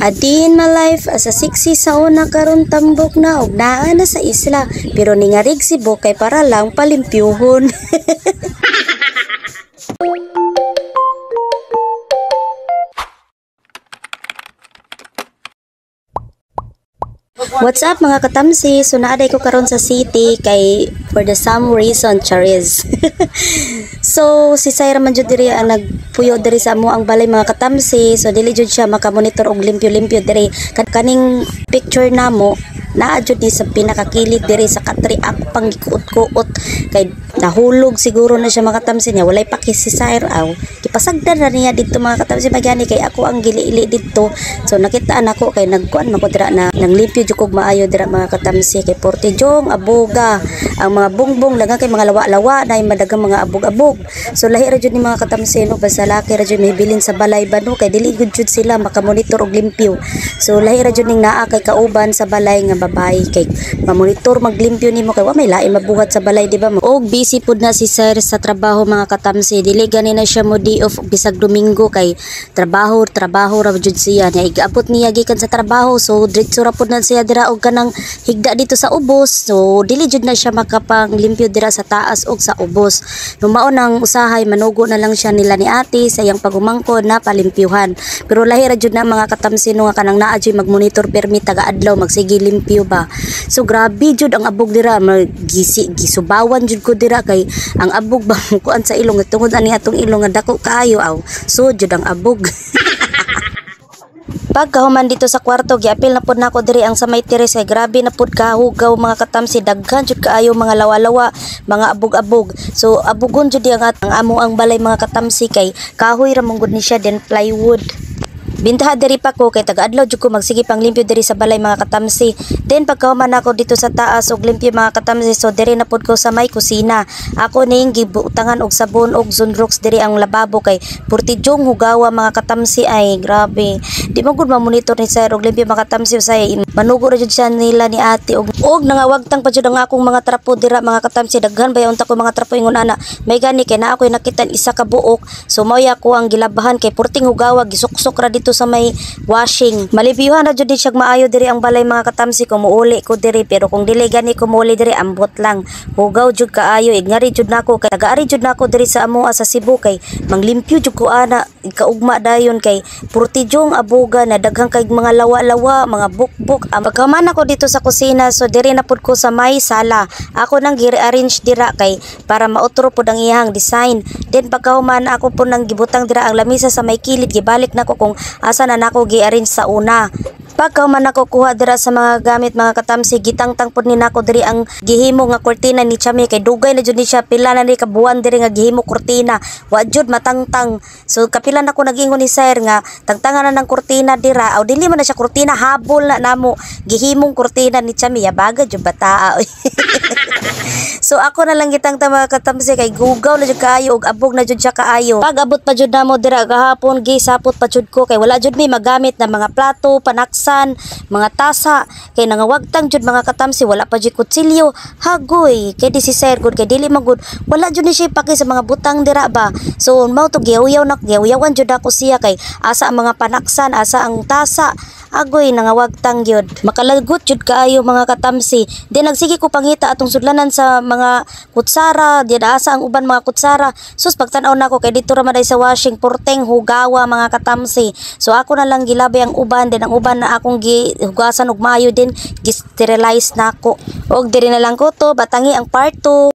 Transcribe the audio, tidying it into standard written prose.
A day in my life as a sexy sa una, karon tambok na og naa na sa isla, pero ningarig Cebu kay para lang palimpyuhon. What's up, mga katamsi? So naaday ko karon sa city kay for the some reason, charis. So si Syra man jud diri ang nagpuyo diri sa amo ang balay, mga katamsi. So dili jud siya makamonitor og limpyo-limpyo diri. Kaning picture namo naa jud ni sa pinakakilid diri sa katre, ako pang gikuot-kuot kay nahulog siguro na siya, mga katamsi, niya. Walay paki si Syra, aw gipasagdan na niya didto, mga katamsi, magyani kay ako ang giliili didto. So nakita nako kay nagkuan man ko dira na nang limpyo jud kog maayo dira, mga katamsi, kay porte jong aboga ang mga bungbong, daghang kay mga lawa-lawa na madagang mga abog-abog. So lahi ra jud ni, mga katamsi, no, basta laki ra jud mahibilin sa balay ba, no, kay dili gud jud sila makamonitor og limpyo. So lahi ra jud ning naa kay kauban sa balay nga babae kay mamonitor maglimpyo nimo, kay wa may lain mabuhat sa balay, di ba? Og busy pud na si sir sa trabaho, mga katamsi. Dili gani na siya mo day off bisag Domingo kay trabaho trabaho ra jud siya niya. Igaabot niya gikan sa trabaho, so diretso ra pud na siya dira og kanang higda dito sa ubos. So dili jud na siya makapanglimpyo dira sa taas og sa ubos, no. Mao nang usahay manugo na lang siya nila ni ate sa iyang pagumangkon na palimpyuhan. Pero lahi ra jud na, mga katamsi, no, nga kanang naa jud magmonitor permi taga adlaw magsige limpyo ba. So grabe jud ang abog dira, gisi gisubawan jud ko dira kay ang abog ba kuan sa ilong, tungod ani atong ilong nga dako kaayo, aw so jud ang abog. Pagkahuman dito sa kwarto, giapil na pud nako diri ang sa may terrace kay grabe na pud kahugaw, mga katamsi, daghan jud kaayo mga lawa-lawa, mga abog-abog. So abugon jud ang amo ang balay, mga katamsi, kay kahoy ra man gud ni siya then plywood. Bintaha diri pa ko kay taga-adlaw jud ko magsige panglimpyo diri sa balay, mga katamsi. Then pagkahuman nako dito sa taas og limpyo, mga katamsi, so diri na pud ko sa may kusina. Ako ning gibutangan og sabon og Zonrox diri ang lababo kay purtijong hugawa, mga katamsi, ay grabe. Di mo gud mamonitor ni sir og limpyo, mga katamsi, say manugo ra jud siya nila ni ate og nangawagtang pa jud ang akong mga trapo dira, mga katamsi. Daghan ba unta ko mga trapo ingon ana. May gani kay naa koy nakita isa ka buok, so mao ko ang gilabahan kay purting hugawa, gisuksok ra dito sa may washing. Malibyuhan ra jud di siya maayo diri ang balay, mga katamsi, kung muuli ko diri, pero kung dili gani ko muuli diri, ambot lang. Hugaw jud kaayo, igngari jud nako kay tagaari jud nako diri sa amoa sa Cebu kay manglimpyo jud ko ana kaugma dayon kay purtijong abuga na daghang kay mga lawa-lawa, mga bukbuk. Pagkaman ako dito sa kusina, so diri na pud ko sa may sala. Ako nang gi-arrange dira kay para mautro pud ang iyang design. Then pagkahuman, ako po nang gibutang dira ang lamisa sa may kilid, gibalik nako kung asa na nako gi-arrange sa una. Pagkahuman nako kuha dira sa mga gamit, mga katamsi, gitangtang pud ni nako diri ang gihimo nga kurtina ni Chami kay dugay na jud ni siya, pila na ni ka buwan diri nga gihimo kurtina, wa jud matangtang. So kapila nako nag-ingon ni sir nga tangtangan na ng kurtina dira, aw dili man na siya kurtina, habol na namo gihimong kurtina ni Chami, yabaga jud bataa. So ako na lang gitangtang, mga katamsi, kay gugaw na jud kaayo ug abog na jud siya kaayo. Pag abot pa jud namo dira gahapon, gisapot pa jud ko kay wala jud mi magamit na mga plato, panaksan, mga tasa kay nangawagtang jud, mga katamsi, wala pa jud kutsilyo. Hagoy, kay di si sir gud kay dili man gud, wala jud ni siya paki sa mga butang dira ba. So mao to giyaw na giyawan jud ako siya kay asa ang mga panaksan, asa ang tasa. Agoy, nangawagtang gyud. Makalagot jud kaayo, mga katamsi. Di nagsige ko pangita atong sudlanan sa mga kutsara, di asa ang uban mga kutsara. Sus, pagtan-aw nako kay dito ra man sa washing, porteng hugawa, mga katamsi. So ako na lang gilabay ang uban, din ang uban na akong gihugasan og maayo din gisterilize nako. Og diri na lang ko to, batangi ang part 2.